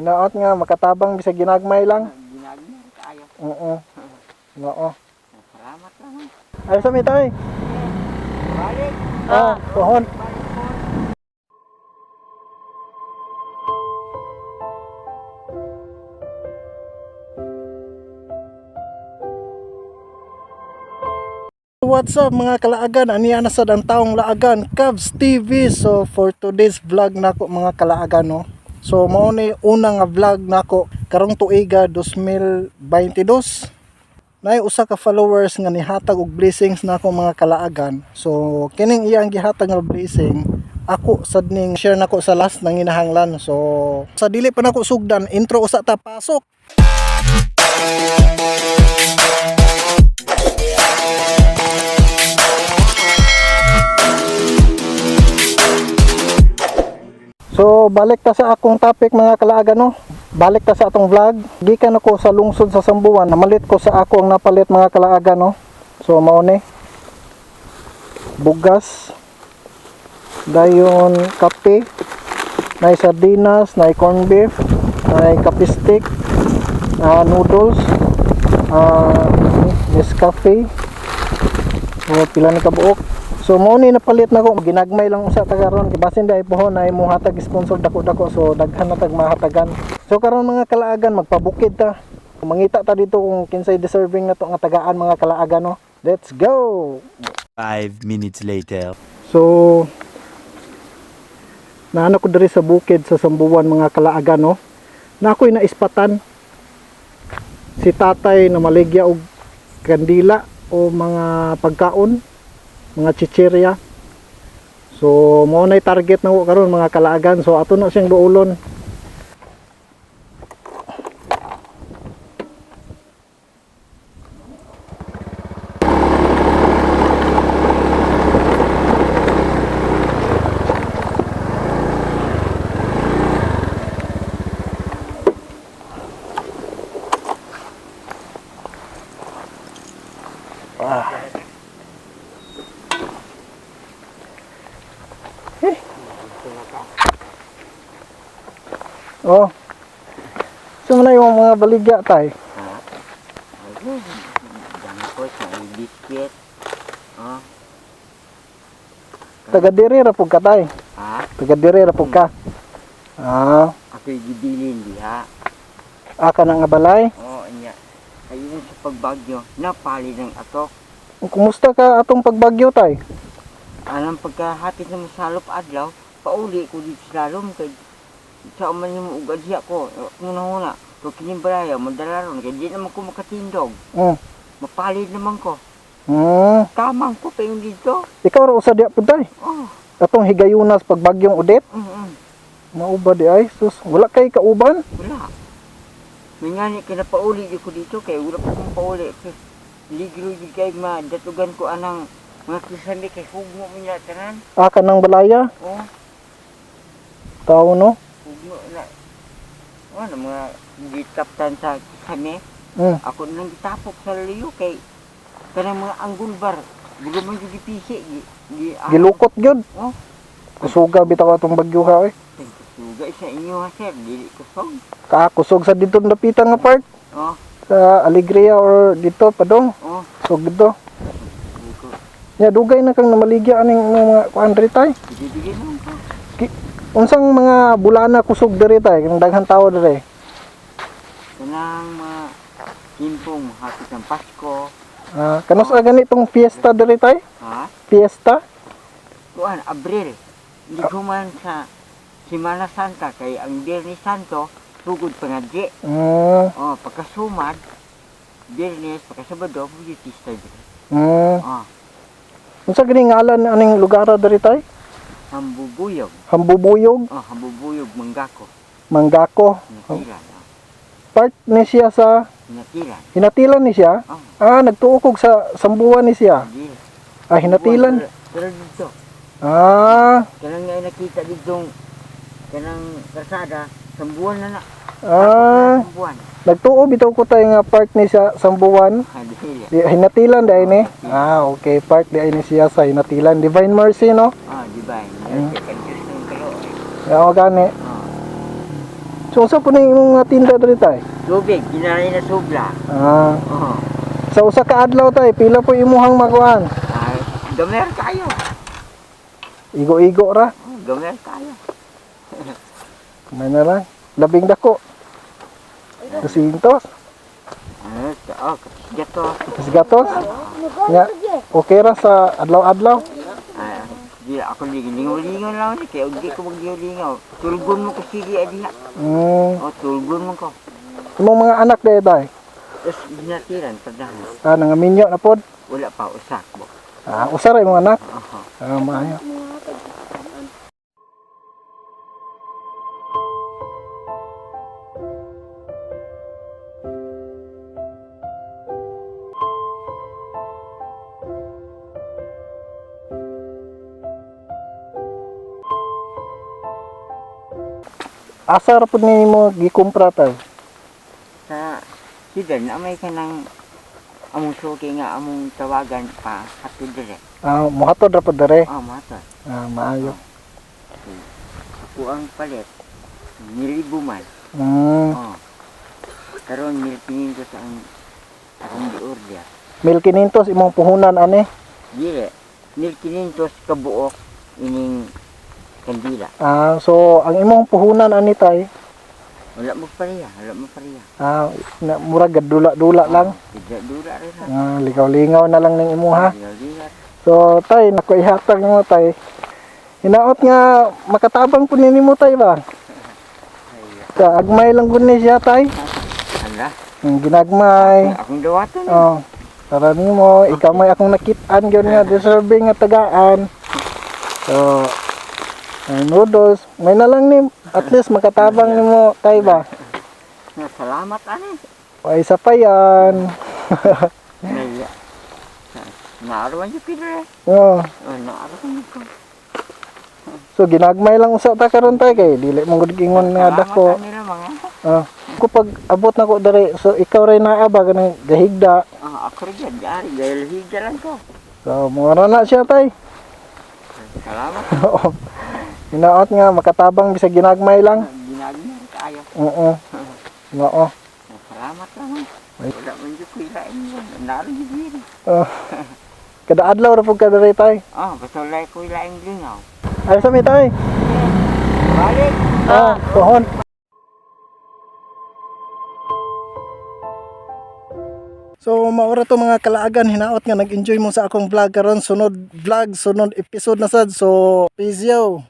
Hinaot nga makatabang bisag ginagmay lang. Ginagmay kaayo. Oo. Oo. Salamat lang. Ay sa mi, tay. Balik. Ah, pohon. Balik po. What's up, mga kalaagan? Aniya na sad ang taong laagan, Cavs TV. So for today's vlog nako, mga kalaagan, no. So mao ni una nga vlog nako karong tuiga 2022. Nay usa ka followers nga nihatag og blessings nako, mga kalaagan. So kining iyang gihatag nga blessing ako sad ning share nako sa last nang hinahanglan. So sa dili pa nako sugdan, intro usa ta, pasok. So balik ta sa akong topic, mga kalaagan, no. Balik ta sa atong vlog. Gikan ako sa lungsod sa Sambuan, namalit ko sa ako ang napalit, mga kalaagan, no. So mao ni bugas, dayon kape, nay sardinas, nay corned beef, nay kape stick, noodles, Nescafe. So pila ni kabuok. So mao ni napalit nako, ginagmay lang usa ta karon kay basin dai pohon ay mo hatag sponsor dako-dako, so daghan na tag mahatagan. So karon, mga kalaagan, magpabukid ta. Mangita ta dito kung kinsay deserving na to nga tagaan, mga kalaagan, no. Let's go. 5 minutes later. So naano ko diri sa bukid sa Sambuan, mga kalaagan, no. Na ako'y naispatan si tatay na maligya og kandila o mga pagkaon, mga chichirya. So mao nay target na ko karon, mga kalaagan. So ato na siyang duolon. Oh. So na yung mga baligya, tay? Ayun. Dami ko sa biscuit. Oh. Taga diri ra pud ka, tay? Ha? Taga diri ra pud ka? Ah, Ako'y gibilin diha. aka na nga balay. Oo, nya. Ayun sa pagbagyo, napali ng atok. Kumusta ka atong pagbagyo, tay? Anang pagkahapit na masalop adlaw, pauli ko dito sa lalom kay sa man yung ugad siya ko. Muna-huna, to kining baraya, madala ron, kay di naman ko makatindog. Mapalid naman ko. Tamang ko pa yung dito. Ikaw ra usa diha pud, tay? Oh, Atong higayunas pagbagyong Udet? Mao ba di ay? Sus, wala kay kauban? Wala. May ngani ka na pauli di ko dito kay wala pa kong pauli. Kay ligro di kay madatugan ko anang mga kisame kay hugmo mo niya tanan. Ah, kanang balaya, Oh, tao, no. hugmo na. Oh, ano mga gitaptan sa kisame. Ako nang gitapok sa liyo kay kanang mga anggulbar. Bugo man jud gipisi gi, gi Gilukot gyud. Oh. Kusuga bitaw atong bagyo ha oy. Suga sa inyo ha, sir, dili kusog. Ka kusog sa dito dapitan nga part Oh, sa Alegria or dito padong. oh. So dito. Di ko Nya dugay na kang namaligya aning mga kuan diri, tay? Bigay naman ko. Unsang mga bulana kusog diri, tay? Kanang daghan tawo diri? Kanang mga timpong hapit ng Pasko. Ah, kanus a ganitong fiesta diri, tay? Ha? Fiesta? Kuan, Abril. Hindi ko man sa Semana Santa kay ang Biyernes Santo sugod pangadji. Oh, pagkasumad, Biyernes, pagkasabado, pagkatista diri. Oh, Unsa gani ngalan aning lugar diri, tay? Hambubuyog. Hambubuyog, Oh, Hambubuyog, Manggako. Manggako. Hinatilan. Oh, Part ni siya sa Hinatilan. Hinatilan ni siya. Oh, Ah, nagtuokog sa Sambuan ni siya. di. Ah, Hinatilan. Pero dito, Ah, kanang nga nakita ditong kanang kalsada, sambuan na na. ah, Sambuan. Nagtuo bitaw ko tayo nga part ni siya Sambuan. Ah, dili. Di, Hinatilan dahil ni. Ah, okay. Part di ni siya sa Hinatilan. Divine Mercy, no? Ah, di ba? Mercy kan Diyos ng kalooy. Oo, gani. Ah. So, So unsa po ning imong mga tinda diri, tay? Tubig, ginaray na sobla. Ah, Oh. sa usa ka adlaw, tay, pila po imuhang makuan? Ay, gamer kayo. Igo-igo ra. Oh, gamer kayo. May na lang. Labing dako. 200. Ano, oh, katisgato. Tapos gatos. Nya, okay ra sa adlaw-adlaw. Ay, di ako lingaw-lingaw lang ni kaya di ko maglingaw. Tulgon mo ko sige adiha. Oh, tulgon mo ko. Imong mga anak day, tay? Tapos ginatiran padahan. Ah, nangaminyo na pod. Wala pa usak mo. Ah, usa ra imong anak. Oho. Ah, maayo. Asa ra pud nimo gikumpra, tay? Sa sidan amay ka ng among suki nga among tawagan pa hatod dire. Ah, mohatod ra pud dire. Ah, mata. Ah, maayo. Ako ang palit. Nilibo man. Oh. Karon 1,500 ang akong gi-order. 1,500 imong puhunan ani. Dire, 1,500 kabuok ining kandila. Ah, so ang imong puhunan ani, tay, Wala mo pareha, wala mo pareha. ah, na, murag dula-dula lang. Tidak dura rin ha. Ah, ligaw-lingaw na lang ning imuha. Ligaw-ligaw. So tay, nako ihatag mo, tay. Hinaot nga makatabang po nimo, tay, ba? Sa agmay lang gud ni siya, tay. Ala, Ang ginagmay. akong dawaton. Oh. Para nimo, ikaw may akong nakit-an gyud nga deserving nga tagaan. So, ay noodles, may na lang ni at least makatabang nimo, tay, ba? Nga, salamat ani. O isa pa yan. Naya. Naarawan niyo pila. Oh. Oh, naarawan niyo ko. So ginagmay lang usa ta karon, tay, kay dili mo gud ingon nga Salamat dako. ani ra mga. Ah, ko pag abot na ko dere, so ikaw ray naa ba kanang gahigda. Ah, ako rin yan. Dari, dahil higa lang ko. So mura na siya, tay. Salamat. Oo. Hinaot nga makatabang bisag ginagmay lang. Ginagmay kayo. Oo. Oo. Salamat lang. Ay. Wala man dyan ko ilain yun. Naarawan niyo pila. Oh. Kada adlaw ra pud ka dere, tay. Oh, basta wala ko ilain lingaw. Ay sa mi, tay. Balik. Ah, pohon. So maura to, mga kalaagan, hinaot nga nag-enjoy mo sa akong vlog karon. Sunod vlog, sunod episode na sad. So peace yo.